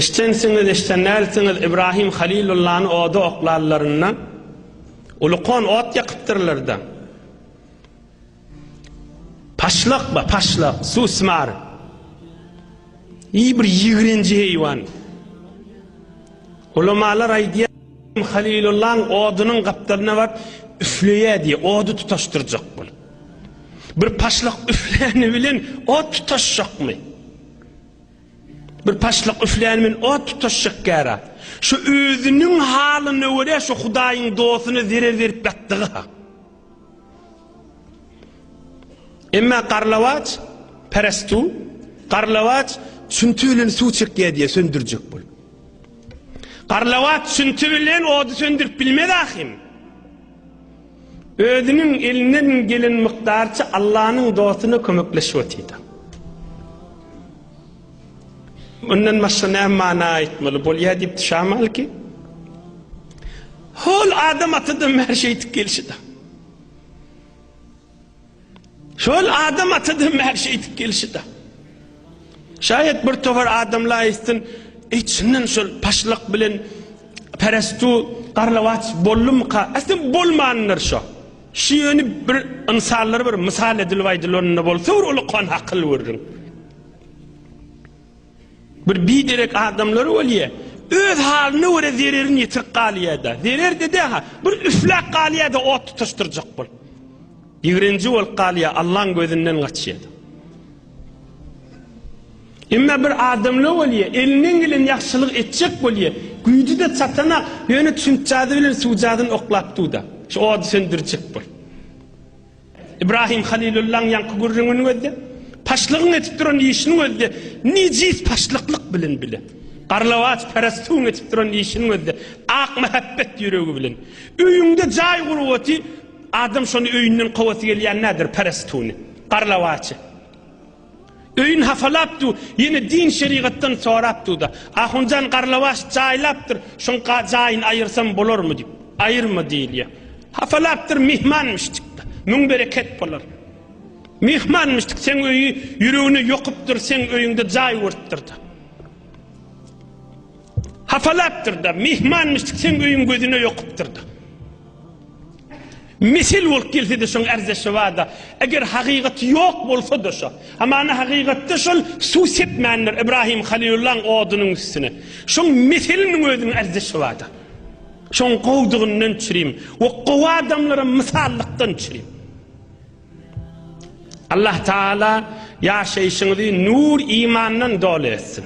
Eşdensiňiz, eşden dälsiňiz, Ibrahim Halilullany oda oklanlarynda ulukon ot ýakypdyrlar-da. Paşlak ba, paşlak, susmar. Iý bir ýigrenji heýwan. Ulamalar aýdýar, Halilullaň odunyň gapdalyna baryp üfleýär diýýär, ody tutaşdyrjak bolup. Bir paşlak üfläni bilen ot tutaşjakmy? Bir paşlak üfläni bilen ot tutaşjak gära. Şu özüniň halyna görä şu Hudaýyň dostuna zerer berip ýatdygy-ha. Emma garlawaç, perestu, garlawaç çünti bilen suw çekýär diýýär, söndürjek bolup. Garlawaç çünti bilen ody söndürip bilmez ahym. Özüniň elinden gelen mukdarça Allanyň dostuna kömekleşip otyrdy. Mundan başga näme mana aýtmaly bolýar diýipdi Şamalki. Hol Adam atadan bäri şeýdip gelşi-de. Şol Adam atadan bäri şeýdip gelşi-de. Şaýat bir topar adamlar aýtsyn, Eý, çyndan şol paşlak bilen perestu garlawaç boldumyka? Aslynda bolmandyr şo. Şu ýöne bir ynsanlara bir mysal edilip aýdylanynda bolsa bir uly kon akyl görüň. Bir biderek adamlar bolýa, öz halyna görä zererini ýetirip galýa-da. Zerer-de dä-ha, bir üfläp galýa-da ot tutaşdyrjak bolup. Ýigrenji bolup galýa, Allaň gözünden gaçýa-da. Emma bir adamlar bolýa, elinden gelen ýagşylygy etjek bolýa, güýji-de çatanak, ýöne çüňkjazy bilen suwjazyny oklap dur-da, şu ody söndürjek bolup. Ibrahim Halilullaň ýaňky gürrüňini gözle. Paşlygyň etip duran işini gözle. Nejis paşlyklyk bilen bile. Garlawaç perestuň etip duran işini gözle. Ak mähebbet ýüregi bilen. Öýüňde jaý gurup oty, adam şony öýünden kowasy gelýän nädir perestuny, garlawaçy. Öýün hafalap du, ýene din şerigatdan sorap du-da. Ahunjan garlawaç jaýlapdyr, şoň jaýyny aýyrsam bolarmy diýip. Aýyrma diýilýär. Hafalapdyr, myhmanmyşdyk-da. Müň bereket bolar. Myhmanmyşdyk, seň öýi ýüregine ýokupdyr, seň öýüňde jaý gurupdyr-da. Hafalapdyr-da, myhmanmyşdyk, seň öýüň gözüne ýokupdyr-da. Mesel bolup gelse-de şoň ärzeşi bar-da. Eger hakykaty ýok bolsa-da şo. Hamana hakykatda şol suw sepmändir Ibrahim Halilullaň odunyň üstüne. Şoň meseliniň özüniň ärzeşi bar-da. Şoň gowdugyndan çürim we gowy adamlara mysallykdan çürim. Allah Taala ýaşaýşyňyzy nur imandan doly etsin.